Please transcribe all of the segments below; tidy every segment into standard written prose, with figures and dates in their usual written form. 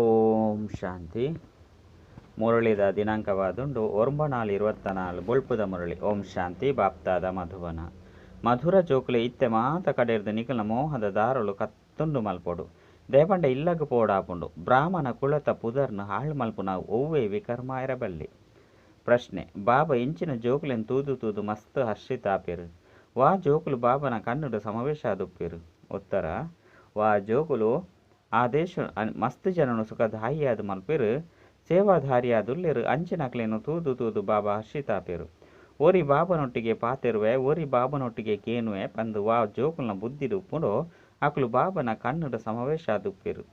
ಓಂ ಶಾಂತಿ. ಮುರಳಿದ ದಿನಾಂಕವಾದುಂಡು 9/4/24 ಬೊಳ್ಪುದ ಮುರಳಿ. ಓಂ ಶಾಂತಿ. ಬಾಪ್ತಾದ ಮಧುವನ ಮಧುರ ಜೋಕುಲೆ ಇತ್ತೆ ಮಾತ ಕಡೆರ್ದು ನಿಕಲ್ನ ಮೋಹದ ದಾರಳು ಕತ್ತುಂಡು ಮಲ್ಪೊಡು. ದೇಪಂಡ ಇಲ್ಲಗ್ ಪೋಡಾಪುಂಡು. ಬ್ರಾಹ್ಮಣ ಕುಲತ ಪುದರ್ನು ಹಾಳು ಮಲ್ಪುನ ಒವ್ವೆ ವಿಕರ್ಮಾಯರ ಬಲ್ಲಿ. ಪ್ರಶ್ನೆ: ಬಾಬಾ ಇಂಚಿನ ಜೋಕುಲೆನ್ ತೂದು ತೂದು ಮಸ್ತ್ ಹರ್ಷಿತಾಪೆರು. ವಾ ಜೋಕುಲು ಬಾಬನ ಕಣ್ಣುಡು ಸಮಾವೇಶ ಆದುಪ್ಪೆರು? ಉತ್ತರ: ವಾ ಜೋಕುಲು ಆದೇಶ ಮಸ್ತ್ ಜನನು ಸುಖದಾಯಿಯಾದ್ ಮಲ್ಪೆರು, ಸೇವಾಧಾರಿಯಾದುಲ್ಲೆರು ಅಂಚಿನಕ್ಲೆನು ತೂದು ತೂದು ಬಾಬಾ ಹರ್ಷಿತಾಪೆರು. ಒರಿ ಬಾಬನೊಟ್ಟಿಗೆ ಪಾತೆರುವೆ, ಒರಿ ಬಾಬನೊಟ್ಟಿಗೆ ಕೇನುವೆ ಪಂದು ವಾ ಜೋಕುಲ್ನ ಬುದ್ಧಿಡು ಉಪ್ಪುಂಡೋ ಅಕುಲು ಬಾಬನ ಕಣ್ಣುಡು ಸಮಾವೇಶ ಆದುಪ್ಪೆರು.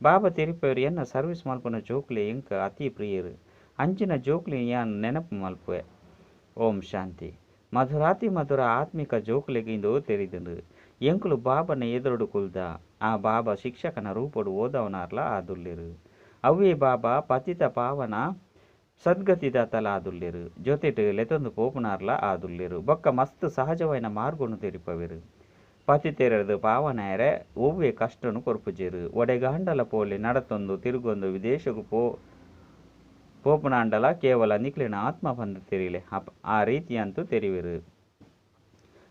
ಬಾಬಾ ತೆರಿಪೆರು ಎನ್ನ ಸರ್ವಿಸ್ ಮಲ್ಪುನ ಜೋಕುಲೆ ಎಂಕ್ ಅತಿ ಪ್ರಿಯರು. ಅಂಚಿನ ಜೋಕುಲೆ ಯಾನ್ ನೆನಪು ಮಲ್ಪುವೆ. ಓಂ ಶಾಂತಿ. ಮಧುರಾತಿ ಮಧುರ ಆತ್ಮಿಕ ಜೋಕುಲೆಗ್ ಇಂದು ತೆರಿದುಂಡು. ಎಂಕುಲು ಬಾಬನ ಎದುರುಡು ಕುಲ್ದ. ಆ ಬಾಬಾ ಶಿಕ್ಷಕನ ರೂಪೊಡು ಓದವನಾರ್ಲ ಆದುಲ್ಲೆರು. ಅವ್ವೇ ಬಾಬಾ ಪತಿತ ಪಾವನ ಸದ್ಗತಿದಾತಲ ಆದುಲ್ಲೆರು. ಜೊತೆಟ್ ಲೆತೊಂದು ಪೋಪುನಾರ್ಲ ಆದುಲ್ಲೆರು. ಬೊಕ್ಕ ಮಸ್ತ್ ಸಹಜವಾಯಿನ ಮಾರ್ಗನು ತೆರಿಪವೆರು. ಪತಿತೆರದು ಪಾವನಾಯರೆ ಒವ್ವೆ ಕಷ್ಟನು ಕೊರ್ಪುಜೆರು. ಒಡೆಗಾಂಡಲ ಪೋಲಿ ನಡತೊಂದು ತಿರುಗೊಂದು ವಿದೇಶಗು ಪೋಪುನಾಂಡಲ ಕೇವಲ ನಿಕ್ಲೆನ ಆತ್ಮ ಪಂದು ತೆರಿಲೆ ಆ ರೀತಿಯಂತೂ ತೆರಿವೆರು.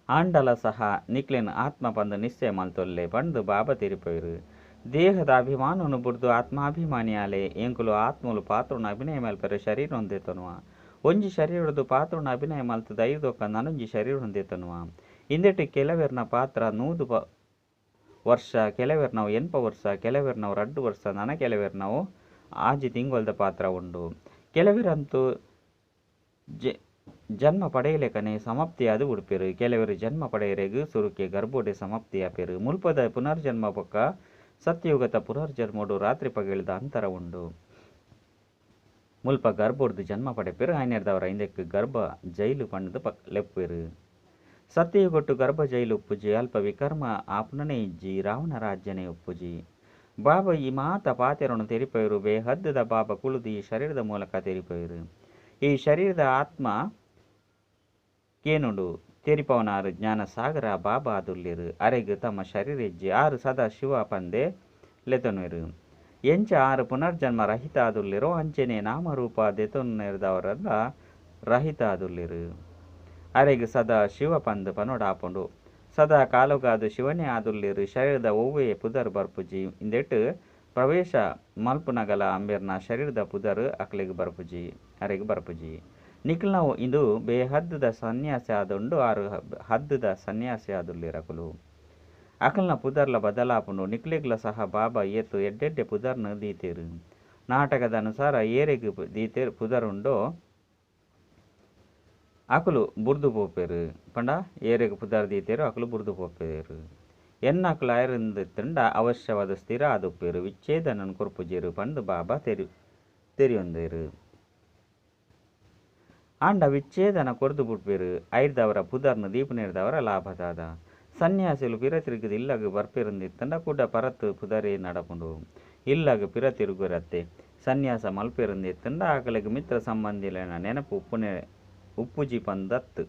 ಆಂಡಲ ಸಹ ನಿಕ್ಲೆನ ಆತ್ಮ ಪಂದು ನಿಶ್ಚಯ ಮಲ್ತೊಲ್ಲೆ ಪಂದು ಬಾಬಾ ತೆರಿಪವೆರು. ದೇಹದ ಅಭಿಮಾನನು ಬುಡ್ದು ಆತ್ಮಾಭಿಮಾನಿಯಾಲೆ. ಎಂಕುಲು ಆತ್ಮಲು ಪಾತ್ರನ ಅಭಿನಯ ಮಲ್ಪೆರೆ ಶರೀರ ಹೊಂದೆತನುವ. ಒಂಜಿ ಶರೀರದು ಪಾತ್ರನ ಅಭಿನಯ ಮಲ್ತದ ಐದೊಕ್ಕ ನನೊಂಜಿ ಶರೀರ ಹೊಂದೆತನುವ. ಇಂದೆಟ್ ಕೆಲವೆರ್ನ ಪಾತ್ರ 100 ವರ್ಷ, ಕೆಲವೆರ್ನವು 80 ವರ್ಷ, ಕೆಲವೆರ್ನವು 2 ವರ್ಷ, ನನ ಕೆಲವೆರ್ನವು 6 ತಿಂಗೊಳ್ದ ಪಾತ್ರ ಉಂಡು. ಕೆಲವೆರಂತೂ ಜನ್ಮ ಪಡೆಯಲೇಕನೆ ಸಮಾಪ್ತಿಯಾದ ಉಡುಪೆರು. ಕೆಲವರು ಜನ್ಮ ಪಡೆಯರೆಗು ಸುರುಕೆ ಗರ್ಭೋಡೆ ಸಮಾಪ್ತಿಯಾಪೆರು. ಮುಲ್ಪದ ಪುನರ್ಜನ್ಮ ಪೊಕ್ಕ ಸತ್ಯಯುಗದ ಪುನರ್ಜನ್ಮೋಡು ರಾತ್ರಿ ಪಗಲಿದ ಅಂತರ ಉಂಡು. ಮುಲ್ಪ ಗರ್ಭೋಡ್ದು ಜನ್ಮ ಪಡೆಪೆರು. ಆಯ್ನೆರ್ದವರ ಇಂದಕ್ಕೆ ಗರ್ಭ ಜೈಲು ಪಂಡದು ಲೆಪ್ಪೆರು. ಸತ್ಯಯುಗೊಟ್ಟು ಗರ್ಭ ಜೈಲು ಉಪ್ಪುಜಿ. ಅಲ್ಪ ವಿಕರ್ಮ ಆಪ್ನನೇ ಇಜ್ಜಿ, ರಾವಣ ರಾಜ್ಯನೇ ಉಪ್ಪುಜಿ. ಬಾಬಾ ಈ ಮಾತ ಪಾತೆರನ್ನು ತೆರಿಪೆರು. ಬೇಹದ್ದದ ಬಾಬಾ ಕುಳುದು ಈ ಶರೀರದ ಮೂಲಕ ತೆರಿಪೆರು. ಈ ಶರೀರದ ಆತ್ಮ ಕೇನುಂಡು ತೆರಿಪವನಾರು ಜ್ಞಾನ ಸಾಗರ ಬಾಬಾ ಆದುಲ್ಲೆರು. ಅರೆಗ್ ತಮ್ಮ ಶರೀರ ಇಜ್ಜಿ. ಆರು ಸದಾ ಶಿವ ಪಂದೆ ಲೆತೊನ್ವೆರು. ಎಂಚ ಆರು ಪುನರ್ಜನ್ಮ ರಹಿತ ಆದುಲ್ಲೆರೋ ಅಂಚೆನೆ ನಾಮರೂಪ ದೆತೊನ್ನೆರ್ದವರೆಲ್ಲ ರಹಿತ ಆದುಲ್ಲೆರು. ಅರೆಗ್ ಸದಾ ಶಿವ ಪಂದ್ ಪನೊಡಾಪುಂಡು. ಸದಾ ಕಾಲುಗಾದು ಶಿವನೇ ಆದುಲ್ಲೆರು. ಶರೀರದ ಒವ್ವೆ ಪುದರ್ ಬರ್ಪುಜಿ. ಇಂದೆಟ್ ಪ್ರವೇಶ ಮಲ್ಪುನಗಲ ಅಂಬೆರ್ನ ಶರೀರದ ಪುದರ್ ಅಕ್ಲೆಗ್ ಬರ್ಪುಜಿ, ಅರೆಗ್ ಬರ್ಪುಜಿ. ನಿಕ್ಲ್ನವು ಇಂದು ಬೇಹದ್ದುದ ಸನ್ಯಾಸಿ ಆದುಂಡು. ಆರು ಹದ್ದುದ ಸನ್ಯಾಸಿ ಆದುಲ್ಲೆರಕುಲು. ಅಕಲ್ನ ಪುದರ್ಲ ಬದಲಾಪುಂಡು. ನಿಕ್ಲೆಗ್ಲ ಸಹ ಬಾಬಾ ಏತು ಎಡ್ಡೆಡ್ಡೆ ಪುದರ್ನ ದೀತೆರು. ನಾಟಕದ ಅನುಸಾರ ಏರೆಗ್ ದೀತೆರು ಪುದರುಂಡೋ ಅಕುಲು ಬುರ್ದು ಪೋಪೆರು. ಪಂಡ ಏರೆಗ್ ಪುದರ್ ದೀತೆರು ಅಕುಲು ಬುರ್ದು ಪೋಪೆರು. ಎನ್ನಕುಲು ಆಯರಿಂದಿತ್ತಂಡ ಅವಶ್ಯವಾದ ಸ್ಥಿರ ಆದುಪ್ಪೆರು. ವಿಚ್ಛೇದನನ್ ಕೊರ್ಪುಜೆರು ಪಂದು ಬಾಬಾ ತೆರಿಯೊಂದೇರು. ಆಂಡ ವಿಚ್ಛೇದನ ಕೊರ್ದು ಬುಡ್ಪೆರು. ಐರ್ದವರ ಪುದರ್ನ ದೀಪನೇರ್ದವರ ಲಾಭದಾದ. ಸನ್ಯಾಸಿಲು ಪಿರ ತಿರುಗುದು ಇಲ್ಲಗ್ ಬರ್ಪೆರುಂದಿತ್ತಂಡ ಕೂಡ ಪರತ್ ಪುದರೇ ನಡಪುಂಡು. ಇಲ್ಲಗ್ ಪಿರ ತಿರುಗುರತ್ತೆ. ಸನ್ಯಾಸ ಮಲ್ಪೆರುಂದಿತ್ತಂಡ ಆಕಲೆಗ್ ಮಿತ್ರ ಸಂಬಂಧಿಲೆನ ನೆನಪು ಉಪ್ಪುಜಿ ಪಂದತ್ತು.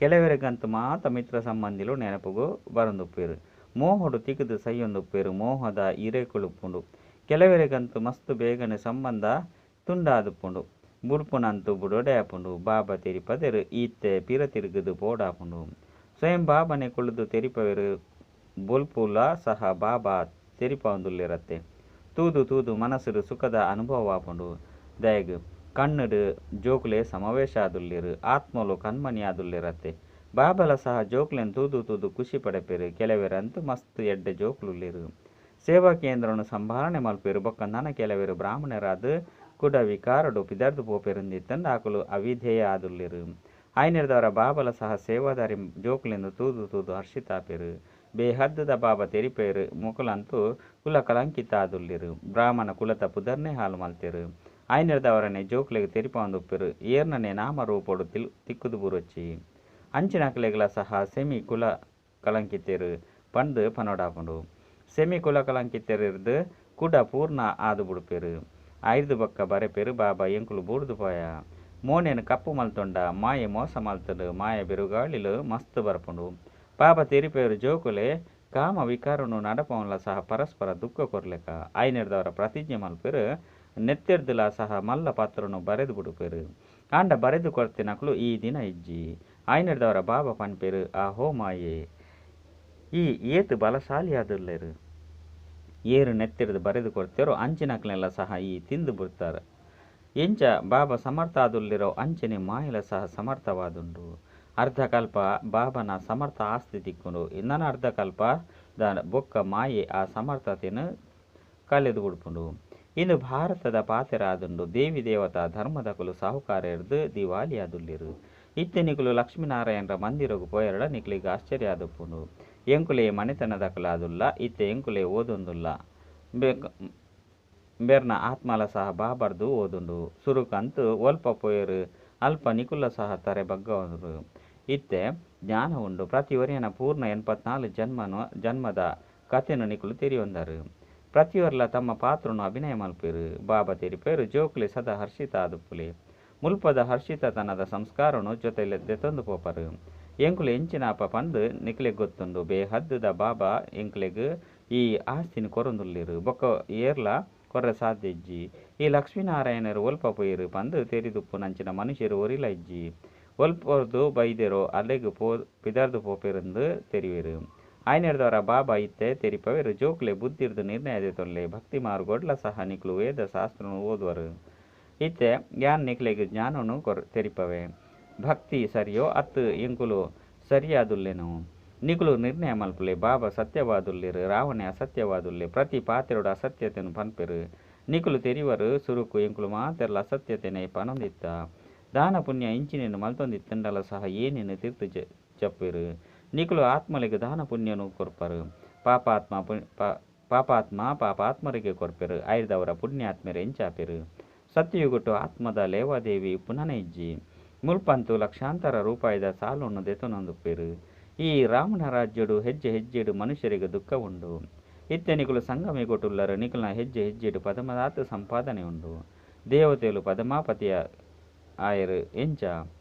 ಕೆಲವರಿಗಂತೂ ಮಾತ ಮಿತ್ರ ಸಂಬಂಧಿಲು ನೆನಪುಗು ಬರಂದುಪ್ಪೆರು. ಮೋಹಡು ತಿಕ್ಕದು ಸೈಯೊಂದುಪ್ಪೆರು. ಮೋಹದ ಇರೆಕುಳುಪ್ಪುಂಡು. ಕೆಲವರಿಗಂತೂ ಮಸ್ತ್ ಬೇಗನೆ ಸಂಬಂಧ ತುಂಡಾದುಪ್ಪುಂಡು. ಬುಡ್ಪುನಂತೂ ಬುಡೋಡೆ ಆಪುಂಡು. ಬಾಬಾ ತೆರಿಪದೆರು ಈತೆ ಪಿರ ತಿರುಗುದು ಪೋಡಾಪುಂಡು. ಸ್ವಯಂ ಬಾಬನೆ ಕುಳುದು ತೆರಿಪವೆರು. ಬೊಲ್ಪುಲ ಸಹ ಬಾಬಾ ತೆರಿಪವಂದುಲ್ಲೆರತ್ತೆ. ತೂದು ತೂದು ಮನಸ್ಸುಡು ಸುಖದ ಅನುಭವ ಆಪುಂಡು. ದಯಗ್ ಕಣ್ಣುಡು ಜೋಕುಲೆ ಸಮಾವೇಶ ಆದುಲ್ಲೆರು. ಆತ್ಮಲು ಕಣ್ಮಣಿ ಆದುಲ್ಲೆರತ್ತೆ. ಬಾಬಲ ಸಹ ಜೋಕುಲೆನ್ ತೂದು ತೂದು ಖುಷಿ ಪಡೆಪೆರು. ಕೆಲವೆರಂತೂ ಮಸ್ತ್ ಎಡ್ಡೆ ಜೋಕುಲುಲ್ಲೆರು. ಸೇವಾ ಕೇಂದ್ರನು ಸಂಭಾಳನೆ ಮಲ್ಪೆರು. ಬೊಕ್ಕ ನನ ಕೆಲವೆರು ಬ್ರಾಹ್ಮಣರಾದ ಕುಡ ವಿಕಾರಡು ಪಿದರ್ದು ಪೋಪೆರುಂದಿತ್ತಂಡ ಅಕುಲು ಅವಿಧೇಯ ಆದುಲ್ಲೆರು. ಆಯ್ನೆರ್ದವರ ಬಾಬಲ ಸಹ ಸೇವಾದಾರಿ ಜೋಕುಲೆಂದು ತೂದು ತೂದು ಹರ್ಷಿತಾಪೆರು. ಬೇಹದ್ದುದ ಬಾಬಾ ತೆರಿಪೆರು. ಮುಕುಲಂತೂ ಕುಲ ಕಲಂಕಿತ ಆದುಲ್ಲೆರು. ಬ್ರಾಹ್ಮಣ ಕುಲತ ಪುದರ್ನೇ ಹಾಳು ಮಲ್ತೆರು. ಆಯ್ನೆರ್ದವರನೆ ಜೋಕುಲೆಗ್ ತೆರಿಪವಂದುಪ್ಪೆರು. ಏರ್ನನೆ ನಾಮರೂಪೊಡು ತಿಕ್ಕುದು ಬುರೊಚ್ಚಿ. ಅಂಚಿನಕಲೆಗ್ಲ ಸಹ ಸೆಮಿ ಕುಲ ಕಲಂಕಿತೆರು ಪಂದು ಪನೊಡಾಪುಂಡು. ಸೆಮಿ ಕುಲ ಕಲಂಕಿತೆರ್ದು ಕುಡ ಪೂರ್ಣ ಆದು ಬುಡ್ಪೆರು. ಐರ್ದು ಬೊಕ್ಕ ಬರೆಪೆರು ಬಾಬಾ ಎಂಕುಲು ಬೂರ್ದು ಪೋಯ. ಮೋನೆನ್ ಕಪ್ಪು ಮಲ್ತೊಂಡ ಮಾಯೆ ಮೋಸ ಮಲ್ತುಂಡು. ಮಾಯ ಬಿರುಗಾಳಿಲು ಮಸ್ತ್ ಬರ್ಪುಂಡು. ಬಾಬಾ ತೆರಿಪೆರು ಜೋಕುಲೆ ಕಾಮ ವಿಕಾರನು ನಡಪವನ್ಲ ಸಹ ಪರಸ್ಪರ ದುಃಖ ಕೊರ್ಲೆಕ ಆಯ್ನೆರ್ದವರ ಪ್ರತಿಜ್ಞೆ ಮಲ್ಪೆರು ನೆತ್ತೆರ್ದಲ ಸಹ ಮಲ್ಲ ಪಾತ್ರನು ಬರೆದು ಬಿಡುಪೆರು ಆಂಡ ಬರೆದು ಕೊರ್ತಿನಕುಲು ಈ ದಿನ ಇಜ್ಜಿ ಆಯ್ನೆರ್ದವರ ಬಾಬಾ ಪನ್ಪೆರು ಆ ಹೋಮಾಯೆ ಈ ಏತು ಬಲಶಾಲಿಯಾದುಲ್ಲೆರು ಏರು ನೆತ್ತೆರ್ದು ಬರೆದು ಕೊಡ್ತೇರೋ ಅಂಚಿನಕ್ಲೆಲ್ಲ ಸಹ ಈ ತಿಂದು ಬಿಡ್ತಾರೆ ಎಂಚ ಬಾಬಾ ಸಮರ್ಥ ಆದುಲ್ಲಿರೋ ಅಂಚನೆ ಮಾಯಲ ಸಹ ಸಮರ್ಥವಾದುಂಡು ಅರ್ಧಕಲ್ಪ ಬಾಬನ ಸಮರ್ಥ ಆಸ್ತಿ ತಿಕ್ಕೊಂಡು ಇನ್ನನ ಅರ್ಧಕಲ್ಪ the ಬೊಕ್ಕ ಮಾಯೆ ಆ ಸಮರ್ಥತೆಯನ್ನು ಕಲೆದು ಬಿಡ್ಪುಂಡು ಇನ್ನು ಭಾರತದ ಪಾತೆರಾದುಂಡು ದೇವಿ ದೇವತಾ ಧರ್ಮದಕುಲು ಸಾಹುಕಾರೆರ್ದು ದಿವಾಲಿ ಆದುಲ್ಲಿರು ಇತ್ತೆ ನಿಕುಲು ಲಕ್ಷ್ಮೀನಾರಾಯಣರ ಮಂದಿರಗು ಪೋಯರಡ ನಿಕ್ಲಿಗೆ ಆಶ್ಚರ್ಯ ಆದುಪ್ಪುಂಡು ಎಂಕುಲೆ ಮನೆತನದಕಲಾದುಲ್ಲ ಇತ್ತೆ ಎಂಕುಲೆ ಓದೊಂದುಲ್ಲ ಬೆರ್ನ ಆತ್ಮಲ ಸಹ ಬಾಬರ್ದು ಓದುಂಡು ಸುರುಕಂತು ಒಲ್ಪ ಪೋಯರು ಅಲ್ಪ ನಿಕುಲ ಸಹ ತರೆ ಬಗ್ಗವರು ಇತ್ತೆ ಜ್ಞಾನ ಉಂಡು ಪ್ರತಿಯೊರಿಯನ ಪೂರ್ಣ 84 ಜನ್ಮದ ಕಥೆನು ನಿಕುಲು ತೆರಿಯೊಂದರು ಪ್ರತಿಯೊರ್ಲ ತಮ್ಮ ಪಾತ್ರನು ಅಭಿನಯ ಮಲ್ಪೇರು ಬಾಬಾ ತೆರಿಪೇರು ಜೋಕುಲೆ ಸದಾ ಹರ್ಷಿತ ಆದುಪ್ಪುಲೆ ಮುಲ್ಪದ ಹರ್ಷಿತ ತನದ ಸಂಸ್ಕಾರನು ಜೊತೆಲೆ ದೆತೊಂದು ಪೋಪರು ಎಂಕುಲು ಎಂಚಿನಾಪ ಪಂದು ನಿಕ್ಲೆಗ್ ಗೊತ್ತುಂಡು ಬೇಹದ್ದುದ ಬಾಬಾ ಎಂಕ್ಲೆಗ್ ಈ ಆಸ್ತಿನ ಕೊರೊಂದುಲ್ಲೆರು ಬೊಕ್ಕ ಏರ್ಲ ಕೊರ್ರೆ ಸಾಧ್ಯ ಇಜ್ಜಿ ಈ ಲಕ್ಷ್ಮೀನಾರಾಯಣರು ಒಲ್ಪ ಪೋಯೆರು ಪಂದು ತೆರಿದುಪ್ಪು ನಂಚಿನ ಮನುಷ್ಯರು ಒರಿಲ ಇಜ್ಜಿ ಒಲ್ಪೊರ್ದು ಬೈದೆರೋ ಅಲೆಗ್ ಪೋ ಪಿದರ್ದು ಪೋಪೆರೆಂದು ತೆರಿವೆರು ಆಯ್ನೆರ್ದವರ ಬಾಬಾ ಇತ್ತೆ ತೆರಿಪವೆರು ಜೋಕ್ಲೆ ಬುದ್ಧಿರ್ದು ನಿರ್ಣಯ ದೆತೊನ್ಲೆ ಭಕ್ತಿ ಮಾರ್ಗೊಡ್ಲ ಸಹ ನಿಕ್ಲು ವೇದ ಶಾಸ್ತ್ರನು ಓದುವರು ಇತ್ತೆ ಯಾನ್ ನಿಕ್ಲೆಗ್ ಜ್ಞಾನನು ತೆರಿಪವೆ ಭಕ್ತಿ ಸರಿಯೋ ಅತ್ತು ಎಂಕುಲು ಸರಿಯಾದುಲ್ಲೆನು ನಿಕುಲು ನಿರ್ಣಯ ಮಲ್ಪುಲೆ ಬಾಬಾ ಸತ್ಯವಾದುಲ್ಲೆರು ರಾವಣೆ ಅಸತ್ಯವಾದುಲ್ಲೆ ಪ್ರತಿ ಪಾತೆರೊಡು ಅಸತ್ಯತೆನು ಪನ್ಪೆರು ನಿಕುಲು ತೆರಿವರು ಸುರುಕು ಎಂಕುಲು ಮಾತೆರ್ಲ ಅಸತ್ಯತೆನೆ ಪನೊಂದಿತ್ತ ದಾನ ಪುಣ್ಯ ಇಂಚಿನೆನು ಮಲ್ತೊಂದಿತ್ತಂಡಲ ಸಹ ಏನೇನು ತೀರ್ಥ ಜಪ್ಪೆರು ನಿಕುಲು ಆತ್ಮಲೆಗ್ ದಾನ ಪುಣ್ಯನು ಕೊರ್ಪರು ಪಾಪಾತ್ಮ ಪಾಪಾತ್ಮರಿಗೆ ಕೊರ್ಪೆರು ಐರ್ದವರ ಪುಣ್ಯಾತ್ಮೆರು ಎಂಚಾಪೆರು ಸತ್ಯಯುಗುಟ್ಟು ಆತ್ಮದ ಲೇವಾದೇವಿ ಪುನಃ ಇಜ್ಜಿ ಮುಲ್ಪಂತು ಲಕ್ಷಾಂತರ ರೂಪಾಯಿದ ಸಾಲನ್ನು ದೆತೊನೊಂದುಪ್ಪೆರು ಈ ರಾಮನ ರಾಜ್ಯಡು ಹೆಜ್ಜೆ ಹೆಜ್ಜೆಡು ಮನುಷ್ಯರಿಗೆ ದುಃಖ ಉಂಡು ಇತ್ತೆ ನಿಕುಲು ಸಂಗಮಿಗೊಟ್ಟುಲ್ಲರು ನಿಕುಲ್ನ ಹೆಜ್ಜೆ ಹೆಜ್ಜೆಡು ಪದಮದಾತು ಸಂಪಾದನೆ ಉಂಡು ದೇವತೆಲು ಪದಮಾಪತಿಯ ಆಯರು ಎಂಚ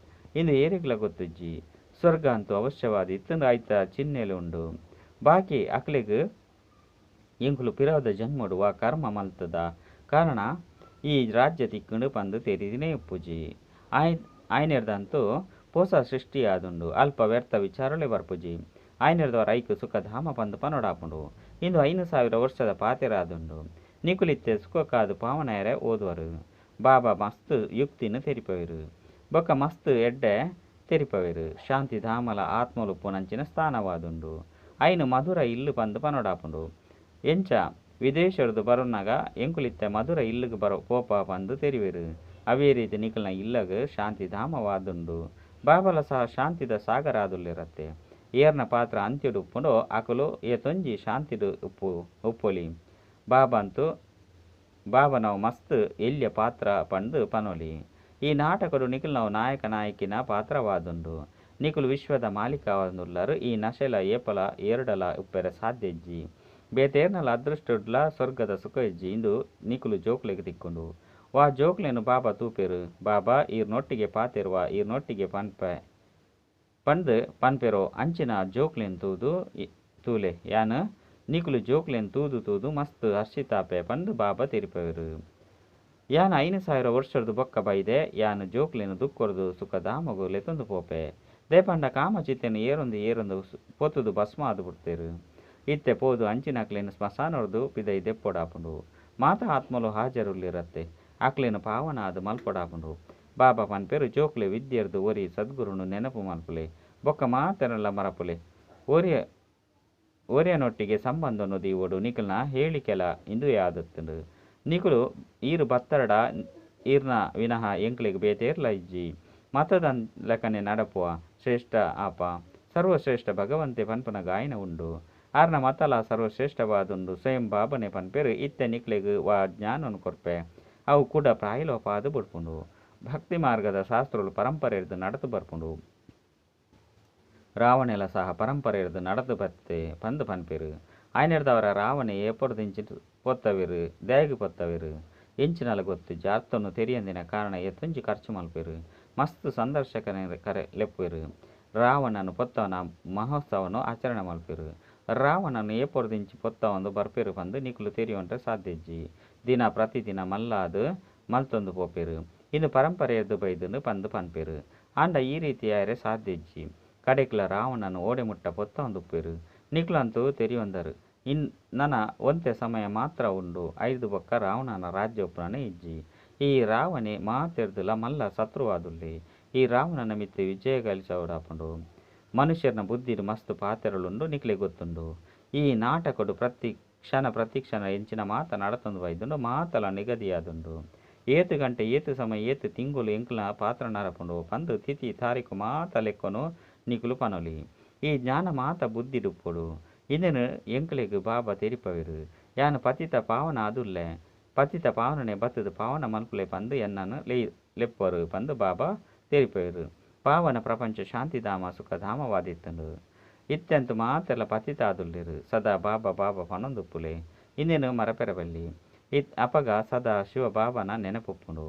ಇಂದು ಏರಿಗ್ಲ ಗೊತ್ತುಜ್ಜಿ ಸ್ವರ್ಗ ಅಂತೂ ಅವಶ್ಯವಾದ ಇತ್ತಂದು ಆಯ್ತ ಚಿಹ್ನೆಲು ಉಂಡು ಬಾಕಿ ಅಕ್ಲೆಗ್ ಎಂಕುಲು ಪಿರಾದ ಜನ್ಮಡು ವಾ ಕರ್ಮ ಮಲ್ತದ ಕಾರಣ ಈ ರಾಜ್ಯ ತಿಕ್ಕುಂಡು ಪಂದು ತೆರಿದಿನೇ ಉಪ್ಪುಜಿ ಆಯ್ನೆರ್ದಂತೂ ಪೋಸ ಸೃಷ್ಟಿಯಾದುಂಡು ಅಲ್ಪ ವ್ಯರ್ಥ ವಿಚಾರಲೇ ಬರ್ಪುಜಿ ಆಯ್ನೆರ್ದವರ ಐಕು ಸುಖಧಾಮ ಪಂದು ಪನೊಡಾಪುಂಡು ಇಂದು 5000 ವರ್ಷದ ಪಾತೆರಾದುಂಡು ನಿಕುಲಿತ್ತೆ ಸುಖಕ್ಕಾದು ಪಾವನಾಯರೆ ಓದುವರು ಬಾಬಾ ಮಸ್ತ್ ಯುಕ್ತಿನ ತೆರಿಪವೆರು ಬೊಕ್ಕ ಮಸ್ತ್ ಎಡ್ಡೆ ತೆರಿಪವೆರು ಶಾಂತಿಧಾಮಲ ಆತ್ಮಲುಪ್ಪು ನಂಚಿನ ಸ್ಥಾನವಾದುಂಡು ಐನು ಮಧುರ ಇಲ್ಲು ಪಂದು ಪನೊಡಾಪುಂಡು ಎಂಚ ವಿದೇಶರ್ದು ಬರುನಾಗ ಎಂಕುಲಿತ್ತೆ ಮಧುರ ಇಲ್ಲುಗು ಬರೋ ಪೋಪ ಪಂದು ತೆರಿವೆರು ಅವೇ ರೀತಿ ನಿಕಲ್ನ ಇಲ್ಲಗು ಶಾಂತಿಧಾಮವಾದುಂಡು ಬಾಬಲ ಸಹ ಶಾಂತಿದ ಸಾಗರ ಆದುಲ್ಲಿರತ್ತೆ ಏರ್ನ ಪಾತ್ರ ಅಂತ್ಯಡು ಉಪ್ಪುಂಡು ಅಕುಲು ಏತೊಂಜಿ ಶಾಂತಿಡು ಉಪ್ಪೊಲಿ ಬಾಬಂತು ಬಾಬನವು ಮಸ್ತ್ ಎಲ್ಯ ಪಾತ್ರ ಪಂದು ಪನೊಲಿ ಈ ನಾಟಕಡು ನಿಖಿಲ್ನವು ನಾಯಕ ನಾಯಕಿನ ಪಾತ್ರವಾದುಂಡು ನಿಕುಲು ವಿಶ್ವದ ಮಾಲೀಕವಾದುಲ್ಲರು ಈ ನಶೆಲ ಏಪಲ ಏರಡಲ ಉಪ್ಪೆರೆ ಸಾಧ್ಯ ಇಜ್ಜಿ ಬೇತೇರ್ನಲ ಅದೃಷ್ಟಡ್ಲ ಸ್ವರ್ಗದ ಸುಖ ಇಜ್ಜಿ ಇಂದು ನಿಕುಲು ಜೋಕ್ಲೆಗ್ ತಿಕ್ಕೊಂಡು ವಾ ಜೋಕ್ಲೆನು ಬಾಬಾ ತೂಪೆರು ಬಾಬಾ ಈರ್ನೊಟ್ಟಿಗೆ ಪಾತೆರುವ ಈರ್ನೊಟ್ಟಿಗೆ ಪನ್ಪೆ ಪಂದು ಪನ್ಪೆರೋ ಅಂಚಿನ ಜೋಕ್ಲೆನ್ ತೂದು ತೂಲೆ ಯಾನ್ ನಿಕುಲು ಜೋಕ್ಲೆನ್ ತೂದು ತೂದು ಮಸ್ತ್ ಹರ್ಷಿತಾಪೆ ಪಂದು ಬಾಬಾ ತೆರಿಪವೆರು ಯಾನ್ 5000 ವರ್ಷದ ಬೊಕ್ಕ ಬೈದೆ ಯಾನ್ ಜೋಕ್ಲೆನ್ ದುಕ್ಕೊರ್ದು ಸುಖಧಾಮಗು ಲೆತೊಂದು ಪೋಪೆ ದೇಪಂಡ ಕಾಮಚಿತ್ತೆನು ಏರೊಂದು ಏರೊಂದು ಪೊತ್ತುದು ಭಸ್ಮ ಆದು ಬಿಡ್ತೇರು ಇತ್ತೆ ಪೋದು ಅಂಚಿನಕ್ಲೆನ್ ಸ್ಮಶಾನೊರ್ದು ಪಿದೈ ದೆಪ್ಪೊಡಾಪುಂಡು ಮಾತಾ ಆತ್ಮಲು ಹಾಜರುಲ್ಲಿರತ್ತೆ ಅಕ್ಲೆನ್ ಪಾವನ ಆದ್ ಮಲ್ಪೊಡಾಪುಂಡು ಬಾಬಾ ಪನ್ಪೆರು ಜೋಕ್ಲೆ ವಿದ್ಯೆರ್ದು ಒರಿ ಸದ್ಗುರುನು ನೆನಪು ಮಲ್ಪುಲೆ ಬೊಕ್ಕ ಮಾತೆರೆಲ್ಲ ಮರಪುಲೆ ಒರಿಯನೊಟ್ಟಿಗೆ ಸಂಬಂಧನು ದೀವೊಡು ನಿಕಲ್ನ ಹೇಳಿಕೆಲ ಇಂದು ಯಾದತ್ತುಂಡು ನಿಕುಲು ಈರು ಬತ್ತರಡ ಈರ್ನ ವಿನಃ ಎಂಕ್ಲೆಗ್ ಬೇತೇರ್ಲ ಇಜ್ಜಿ ಮತದ ಲೆಕ್ಕನೆ ನಡಪುವ ಶ್ರೇಷ್ಠ ಆಪ ಸರ್ವಶ್ರೇಷ್ಠ ಭಗವಂತೆ ಪನ್ಪುನ ಗಾಯನ ಉಂಡು ಆರ್ನ ಮತಲ ಸರ್ವಶ್ರೇಷ್ಠವಾದುಂಡು ಸ್ವಯಂ ಬಾಬನೆ ಪನ್ಪೆರು ಇತ್ತೆ ನಿಕ್ಲೆಗ್ ವಾ ಜ್ಞಾನನು ಕೊರ್ಪೆ ಅವು ಕೂಡ ಪ್ರಾಯಲೋಪಾದು ಬುಡ್ಪುಂಡು ಭಕ್ತಿ ಮಾರ್ಗದ ಶಾಸ್ತ್ರಗಳು ಪರಂಪರೆರ್ದು ನಡತು ಬರ್ಪುಂಡು ರಾವಣೆಲ ಸಹ ಪರಂಪರೆರ್ದು ನಡತು ಬತ್ತೆ ಪಂದು ಪನ್ಪೆರು ಆಯ್ನೆರ್ದವರ ರಾವಣೆ ಏಪೊರ್ದಿಂಚಿ ಪೊತ್ತವೆರು ದೇಗ್ ಪೊತ್ತವೆರು ಎಂಚಿನಲ ಗೊತ್ತು ಜಾರ್ತನ್ನು ತೆರಿಯಂದಿನ ಕಾರಣ ಏತೊಂಜಿ ಖರ್ಚು ಮಲ್ಪೆರು ಮಸ್ತ್ ಸಂದರ್ಶಕನ ಕರೆ ಲೆಪ್ಪುವೆರು ರಾವಣನು ಪೊತ್ತವನ ಮಹೋತ್ಸವನು ಆಚರಣೆ ಮಲ್ಪೆರು. ರಾವಣನು ಏಪೊರ್ದಿಂಚಿ ಪೊತ್ತವೊಂದು ಬರ್ಪೆರ್ ಪಂದ್ ನಿಕುಲು ತೆರಿಯೊನ್ರೆ ಸಾಧ್ಯ ಇಜ್ಜಿ. ದಿನ ಪ್ರತಿದಿನ ಮಲ್ಲಾದ್ ಮಲ್ತೊಂದು ಪೋಪೆರ್. ಇಂದು ಪರಂಪರೆರ್ದ್ ಬೈದ್ಂಡ್ ಪಂದ್ ಪನ್ಪೆರ್. ಆಂಡ ಈ ರೀತಿ ಆಯೆರೆ ಸಾಧ್ಯ ಇಜ್ಜಿ. ಕಡೆಕ್ಲಾ ರಾವಣನ್ ಓಡೆ ಮುಟ್ಟ ಪೊತ್ತವೊಂದು ಉಪ್ಪುವೆರ್. ನಿಕುಲಂತೂ ತೆರಿಯೊಂದರ್ ನನ ಒಂತೆ ಸಮಯ ಮಾತ್ರ ಉಂಡು ಐರ್ದ್ ಬೊಕ್ಕ ರಾವಣನ ರಾಜ್ಯ ಉಪ್ಪುನನೇ ಇಜ್ಜಿ. ಈ ರಾವಣೆ ಮಾತೆರ್ದ್ ಲ ಮಲ್ಲ ಶತ್ರುವಾದುಲ್ಲೆ. ಈ ರಾವಣನ ಮಿತ್ತ್ ವಿಜಯ ಗಳಿಸವೊಡಾಪುಂಡು. ಮನುಷ್ಯೆರ್ನ ಬುದ್ಧಿಡ್ ಮಸ್ತ್ ಪಾತೆರೊಲು ಉಂಡು ನಿಕ್ಲೆಗ್ ಗೊತ್ತುಂಡು. ಈ ನಾಟಕಡ್ ಪ್ರತಿ ಕ್ಷಣ ಪ್ರತಿ ಕ್ಷಣ ಎಂಚಿನ ಮಾತ ನಡತೊಂದು ಬೈದುಂಡು ಮಾತಲ ನಿಗದಿಯಾದುಂಡು. ಏತ್ ಗಂಟೆ ಏತ್ ಸಮಯ ಏತ್ ತಿಂಗೊಲು ಎಂಕ್ಲೆನ ಪಾತ್ರ ನಡಪುಂಡು ಪಂದ್ ತಿಥಿ ತಾರೀಖು ಮಾತ ಲೆಕ್ಕೊನು ನಿಕುಲು ಪನೊಲಿ. ಈ ಜ್ಞಾನ ಮಾತ ಬುದ್ಧಿಡ್ ಉಪ್ಪೊಡು. ಇಂದೆನ್ ಎಂಕ್ಲೆಗ್ ಬಾಬಾ ತೆರಿಪಾವೆರ್. ಯಾನ್ ಪತಿತ ಪಾವನ ಆದುಲ್ಲೆ. ಪತಿತ ಪಾವನನೇ ಬತ್ತುದು ಪಾವನ ಮಲ್ಪುಲೆ ಪಂದ್ ಎನ್ನನ್ ಲೆಪ್ಪುವರ್ ಪಂದ್ ಬಾಬಾ ತೆರಿಪಾವೆರ್. ಪಾವನ ಪ್ರಪಂಚ ಶಾಂತಿಧಾಮ ಸುಖಧಾಮವಾದಿತ್ತುಂಡು. ಇತ್ತೆಂತು ಮಾತೆರ್ಲ ಪತಿತ ಆದುಲ್ಲೆರ್. ಸದಾ ಬಾಬಾ ಬಾಬಾ ಪನೊಂದುಪ್ಪುಲೆ. ಇಂದೆನ್ ಮರಪೆರೆ ಬಲ್ಲಿ. ಅಪಗ ಸದಾ ಶಿವ ಬಾಬಾನ ನೆನಪುಪ್ಪುಂಡು.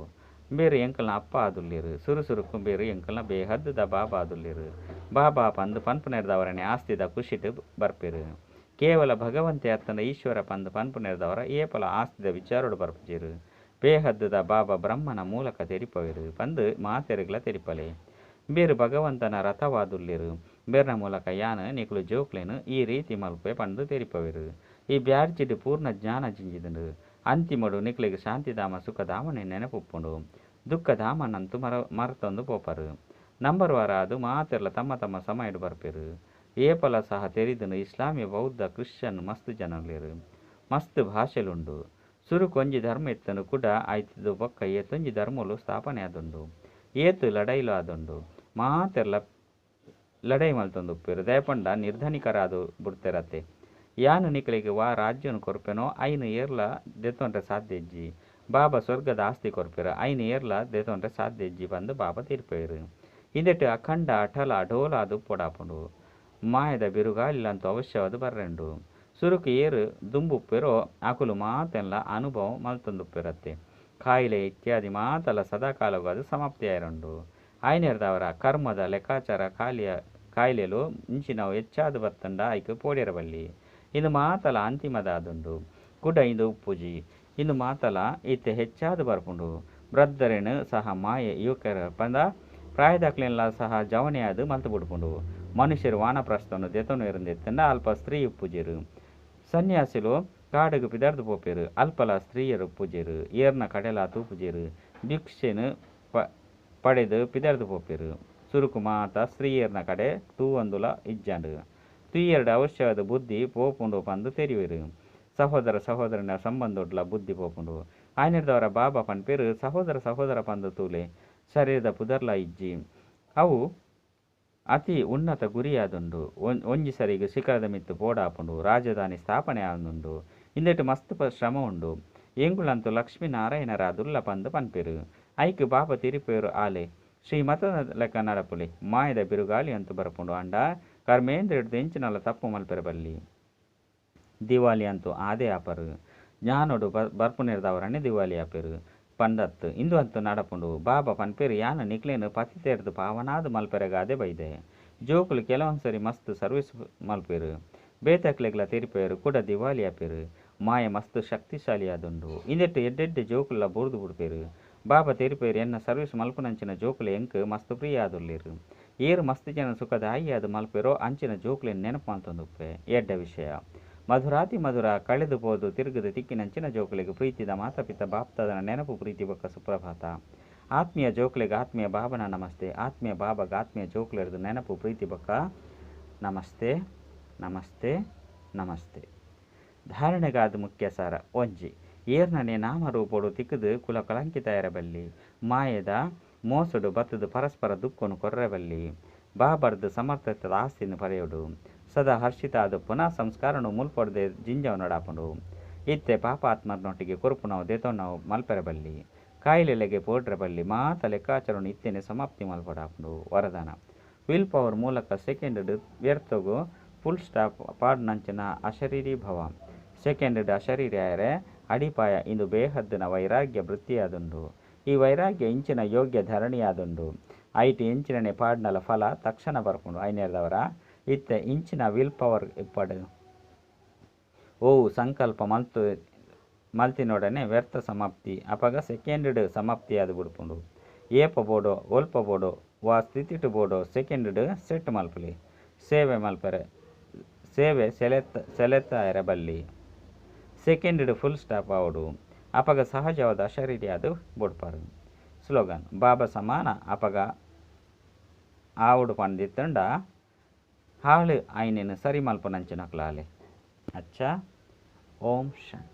ಬೇರ್ ಎಂಕಲ್ನ ಅಪ್ಪ ಆದುಲ್ಲೆರ್. ಸುರು ಸುರುಕು ಬೇರ್ ಎಂಕಲ್ನ ಬೇಹದ್ದ ಬಾಬಾ ಆದುಲ್ಲೆರ್. ಬಾಬಾ ಪಂದ್ ಪನ್ಪುನೆರ್ದವರನೆ ಆಸ್ತಿದ ಖುಷಿಟ್ ಬರ್ಪೆರ್. ಕೇವಲ ಭಗವಂತೆ ಅತ್ತಂಡ ಈಶ್ವರ ಪಂದ್ ಪನ್ಪುನೆರ್ದವರ ಏಪಲ ಆಸ್ತಿದ ವಿಚಾರಡ್ ಬರ್ಪುಜೆರ್. ಬೇಹದ್ದ ಬಾಬಾ ಬ್ರಹ್ಮನ ಮೂಲಕ ತೆರಿಪಾವೆರ್ ಪಂದ್ ಮಾತೆರೆಗ್ಲ ತೆರಿಪಾಲೆ. ಬೇರ್ ಭಗವಂತನ ರಥವಾದುಲ್ಲೆರ್. ಬೇರ್ನ ಮೂಲಕ ಯಾನ್ ನಿಕುಲು ಜೋಕ್ಲೆನ್ ಈ ರೀತಿ ಮಲ್ಪುವೆ ಪಂದ್ ತೆರಿಪಾವೆರ್. ಈ ಬ್ಯಾಡ್ಜಿಡ್ ಪೂರ್ಣ ಜ್ಞಾನ ಜಿಂಜಿದುಂಡು. ಅಂತಿಮಡ್ ನಿಕ್ಲೆಗ್ ಶಾಂತಿಧಾಮ ಸುಖಧಾಮನೆ ನೆನಪುಪ್ಪುಂಡು. ದುಃಖಧಾಮನಂತೂ ಮರತೊಂದು ಪೋಪರ್. ನಂಬರ್ ವಾರ್ ಆದ್ ಮಾತೆರ್ಲ ತಮ್ಮ ತಮ್ಮ ಸಮಯಡ್ ಬರ್ಪೆರ್. ಏಪಲ ಸಹ ತೆರಿದುಂಡು ಇಸ್ಲಾಮಿ ಬೌದ್ಧ ಕ್ರಿಶ್ಚಿಯನ್ ಮಸ್ತ್ ಜನ ಉಲ್ಲೆರ್. ಮಸ್ತ್ ಭಾಷೆಲುಂಡು. ಸುರುಕು ಒಂಜಿ ಧರ್ಮ ಇತ್ತುಂಡು ಕುಡ ಐತದ ಬೊಕ್ಕ ಏತೊಂಜಿ ಧರ್ಮಲು ಸ್ಥಾಪನೆ ಆದುಂಡು. ಏತ್ ಲಡಾಯಿಲು ಆದುಂಡು. ಮಾತೆರ್ಲ ಲಡಾಯಿ ಮಲ್ತೊಂದು ಉಪ್ಪುವೆರ್. ದಾಯೆ ಪಂಡ ನಿರ್ಧನಿಕರಾದ್ ಬುಡ್ತೆರತೆ. ಯಾನ್ ನಿಕ್ಲೆಗ್ ವಾ ರಾಜ್ಯನ್ ಕೊರ್ಪೆನೋ ಐನ್ ಏರ್ಲ ದೆತೊನ್ರೆ ಸಾಧ್ಯ ಇಜ್ಜಿ. ಬಾಬಾ ಸ್ವರ್ಗದ ಆಸ್ತಿ ಕೊರ್ಪೆರ್ ಐನ್ ಏರ್ಲ ದೆತೊನ್ರೆ ಸಾಧ್ಯ ಇಜ್ಜಿ ಪಂದ್ ಬಾಬಾ ತೆರಿಪಾವೆರ್. ಇಂದೆಟ್ ಅಖಂಡ ಅಟಲ ಅಡೋಲ ಆದ್ ಉಪ್ಪೊಡಾಪುಂಡು. ಮಾಯದ ಬಿರುಗಾಳಿಲಂತೂ ಅವಶ್ಯವಾದ್ ಬರ್ರೆಂಡು. ಸುರುಕು ಏರ್ ದುಂಬು ಉಪ್ಪೆರೋ ಅಕುಲು ಮಾತೆನ್ಲ ಅನುಭವ ಮಲ್ತೊಂದುಪ್ಪೆರತ್ತೆ. ಕಾಯಿಲೆ ಇತ್ಯಾದಿ ಮಾತಲ ಸದಾಕಾಲವಾದ್ ಸಮಾಪ್ತಿ ಆಯೆರುಂಡು. ಆಯ್ನೆರ್ದಾವರ ಕರ್ಮದ ಲೆಕ್ಕಾಚಾರ ಕಾಯಿಲೆಲು ಇಂಚಿನವು ಹೆಚ್ಚಾದ್ ಬತ್ತುಂಡ ಐಕ್ ಪೋಡ್ಯೆರೆ ಬಲ್ಲಿ. ಇಂದು ಮಾತಲ ಅಂತಿಮದಾದುಂಡು. ಕುಡ ಇಂದು ಉಪ್ಪುಜಿ. ಇಂದು ಮಾತಲ ಇತ್ತೆ ಹೆಚ್ಚಾದ್ ಬರ್ಪುಂಡು. ವೃದ್ಧರೆನ್ ಸಹ ಮಾಯೆ ಯುವಕರ ಪಂಡ ಪ್ರಾಯದಕ್ಲೆನ್ಲ ಸಹ ಜವನೆಯಾದ್ ಮಲ್ತ್ ಬುಡ್ಪುಂಡು. ಮನುಷ್ಯರು ವಾನಪ್ರಸ್ಥನು ದೆತೊನುವೆರ್ ಅಲ್ಪ ಸ್ತ್ರೀ ಉಪ್ಪುಜೆರ್. ಸನ್ಯಾಸಿಲು ಕಾಡುಗು ಪಿದಾರ್ದು ಪೋಪೆರ್. ಅಲ್ಪಲ ಸ್ತ್ರೀಯರು ಉಪ್ಪುಜೆರ್. ಏರ್ನ ಕಡೆಲ ತೂಪುಜೆರ್. ಭಿಕ್ಷೆನ್ ಪಡೆದು ಪಿದಾರ್ದು ಪೋಪೆರ್. ಸುರುಕು ಮಾತ ಸ್ತ್ರೀಯರ್ನ ಕಡೆ ತೂವೊಂದುಲ ಇಜ್ಜಾಂಡ್. ತೂಯೆರ್ಡ ಅವಶ್ಯವಾದ ಬುದ್ಧಿ ಪೋಪುಂಡು ಪಂದ್ ತೆರಿವೆರ್. ಸಹೋದರ ಸಹೋದರನ ಸಂಬಂಧೊಡ್ಲ ಬುದ್ಧಿ ಪೋಪುಂಡು. ಆಯ್ನೆರ್ದವರ ಬಾಬಾ ಪನ್ಪೆರ್ ಸಹೋದರ ಸಹೋದರ ಪಂದ್ ತೂಲೆ. ಶರೀರದ ಪುದರ್ಲ ಇಜ್ಜಿ. ಅವು ಅತಿ ಉನ್ನತ ಗುರಿಯಾದುಂಡು. ಒಂಜಿ ಸರಿಗೆ ಶಿಖರದ ಮಿತ್ತ್ ಪೋಡಾಪುಂಡು. ರಾಜಧಾನಿ ಸ್ಥಾಪನೆ ಆವೊಂದುಂಡು. ಇಂದೆಟ್ ಮಸ್ತ್ ಶ್ರಮ ಉಂಡು. ಎಂಕುಲಂತೂ ಲಕ್ಷ್ಮೀ ನಾರಾಯಣರಾದುಲ್ಲ ಪಂದ್ ಪನ್ಪೆರ್. ಐಕ್ ಬಾಬಾ ತೆರಿಪೆರ್ ಆಲೆ ಶ್ರೀಮತದ ಲೆಕ್ಕ ನಡಪುಲೆ. ಮಾಯದ ಬಿರುಗಾಳಿ ಅಂತೂ ಬರ್ಪುಂಡು. ಆಂಡ ಕರ್ಮೇಂದ್ರಿಯಡ್ದ್ ಎಂಚಿನಲ ತಪ್ಪು ಮಲ್ಪೆರೆ ಬಲ್ಲಿ. ದಿವಾಳಿ ಅಂತೂ ಆದೇ ಆಪರ್. ಜ್ಞಾನೊಡು ಬರ್ಪುನೆರ್ದಾವರನೆ ದಿವಾಳಿ ಆಪೆರ್ ಪಂದತ್ ಇಂದು ಅಂತೂ ನಡಪುಂಡು. ಬಾಬಾ ಪನ್ಪೆರ್ ಯಾನ್ ನಿಕ್ಲೆನ್ ಪತಿತೆರ್ದ್ ಪಾವನಾದ್ ಮಲ್ಪೆರೆಗಾದೆ ಬೈದೆ. ಜೋಕುಲು ಕೆಲವೊಂದ್ಸರಿ ಮಸ್ತ್ ಸರ್ವಿಸ್ ಮಲ್ಪುವೆರ್. ಬೇತೆಕ್ಲೆಗ್ಲ ತೆರಿಪಾವೆರ್ ಕುಡ ದಿವಾಳಿ ಆಪೆರ್. ಮಾಯೆ ಮಸ್ತ್ ಶಕ್ತಿಶಾಲಿ ಆದುಂಡು. ಇಂದೆಟ್ ಎಡ್ಡೆಡ್ಡೆ ಜೋಕುಲ್ಲ ಬೂರ್ದು ಬುಡ್ಪೆರ್. ಬಾಬಾ ತೆರಿಪಾವೆರ್ ಎನ್ನ ಸರ್ವಿಸ್ ಮಲ್ಪುನಂಚಿನ ಜೋಕುಲು ಎಂಕ್ ಮಸ್ತ್ ಪ್ರಿಯ ಆದುಲ್ಲೆರ್. ಏರ್ ಮಸ್ತ್ ಜನ ಸುಖದಾಯಿಯಾದ್ ಮಲ್ಪೆರೋ ಅಂಚಿನ ಜೋಕುಲೆನ್ ನೆನಪು ಮಲ್ತೊಂದುಪ್ಪೆ. ಎಡ್ಡೆ ವಿಷಯ. ಮಧುರಾತಿ ಮಧುರ ಕಳೆದು ಪೋದು ತಿರುಗುದು ತಿಕ್ಕಿನಂಚಿನ ಜೋಕುಲೆಗ್ ಪ್ರೀತಿದ ಮಾತಾಪಿತ ಬಾಪ್ತಾದನ ನೆನಪು ಪ್ರೀತಿ ಬೊಕ್ಕ ಸುಪ್ರಭಾತ. ಆತ್ಮೀಯ ಜೋಕುಲೆಗ್ ಆತ್ಮೀಯ ಬಾಬನ ನಮಸ್ತೆ. ಆತ್ಮೀಯ ಬಾಬಾಗ ಆತ್ಮೀಯ ಜೋಕುಲೆರ್ದ್ ನೆನಪು ಪ್ರೀತಿ ಬೊಕ್ಕ ನಮಸ್ತೆ ನಮಸ್ತೆ ನಮಸ್ತೆ. ಧಾರಣೆಗಾದ ಮುಖ್ಯ ಸಾರ ಒಂಜಿ. ಏರ್ನನೆ ನಾಮರೂಪೊಡು ತಿಕ್ಕುದು ಕುಲ ಕಳಂಕಿತಾಯರ ಬಲ್ಲಿ. ಮಾಯೆದ ಮೋಸಡು ಬತ್ತುದು ಪರಸ್ಪರ ದುಃಖನು ಕೊರ್ರೆ ಬಲ್ಲಿ. ಬಾಬರ್ದ್ ಸಮರ್ಥತೆದ ಆಸ್ತಿನ ಪಡೆಯೊಡು. ಸದಾ ಹರ್ಷಿತ ಆದುಪ್ಪುನ ಸಂಸ್ಕಾರನು ಮುಲ್ಪಡ್ದೆ ಜಿಂಜಾವನೊಡಾಪುಂಡು. ಇತ್ತೆ ಪಾಪಾತ್ಮನೊಟ್ಟಿಗೆ ಕೊರ್ಪುನವು ದೆತೊನವು ಮಲ್ಪೆರೆ ಬಲ್ಲಿ. ಕಾಯಿಲೆಲೆಗೆ ಪೋಡ್ರೆ ಬಲ್ಲಿ. ಮಾತ ಲೆಕ್ಕಾಚಾರನು ಇತ್ತೆನೆ ಸಮಾಪ್ತಿ ಮಲ್ಪೊಡಾಪುಂಡು. ವರದಾನ. Will power ಮೂಲಕ ಸೆಕೆಂಡ್ ವ್ಯರ್ಥಗು ಫುಲ್ ಸ್ಟಾಪ್ ಪಾಡುನಂಚಿನ ಅಶರೀರಿ ಭವ. ಸೆಕೆಂಡ್ ಅಶರೀರಿ ಆಯೆರೆ ಅಡಿಪಾಯ ಇಂದು ಬೇಹದ್ದಿನ ವೈರಾಗ್ಯ ವೃತ್ತಿಯಾದುಂಡು. ಈ ವೈರಾಗ್ಯ ಇಂಚಿನ ಯೋಗ್ಯ ಧರಣಿಯಾದುಂಡು. ಐಟ್ ಎಂಚಿನನೆ ಪಾಡ್ನಲ ಫಲ ತಕ್ಷಣ ಬರ್ಪುಂಡು. ಐನೆರ್ದವರ ಇತ್ತೆ ಇಂಚಿನ will power ಇಪ್ಪಡು. ಓ ಸಂಕಲ್ಪ ಮಲ್ತ್ ಮಲ್ತಿನೊಡನೆ ವ್ಯರ್ಥ ಸಮಾಪ್ತಿ ಅಪಗ ಸೆಕೆಂಡ್ ಡ್ ಸಮಾಪ್ತಿಯಾದ್ ಬುಡ್ಪುಂಡು. ಏಪ ಬೋಡೋ ಒಲ್ಪ ಬೋಡೋ ವಾ ಸ್ಥಿತಿಟ್ ಬೋಡೋ ಸೆಕೆಂಡ್ ಡ್ ಸೆಟ್ ಮಲ್ಪುಲೆ. ಸೇವೆ ಮಲ್ಪರೆ ಸೇವೆ ಸೆಲೆತ್ ಸೆಲೆತ್ತಾಯೆರೆ ಬಲ್ಲಿ. ಸೆಕೆಂಡ್ ಡ್ ಫುಲ್ ಸ್ಟಾಪ್ ಆವೊಡು. ಅಪಗ ಸಹಜವಾದ ಅಶರೀರಿಯಾದ್ ಬುಡ್ಪರ್. ಸ್ಲೋಗನ್, ಬಾಬಾ ಸಮಾನ ಅಪಗ ಆವೊಡು ಪಂದಿತ್ತಂಡ ಹಾಳು ಆಯಿನೆನ್ ಸರಿ ಮಲ್ಪುನಂಚಿನಕುಲಾಲೆ. ಅಚ್ಚಾ, ಓಂ ಶಾಂತಿ.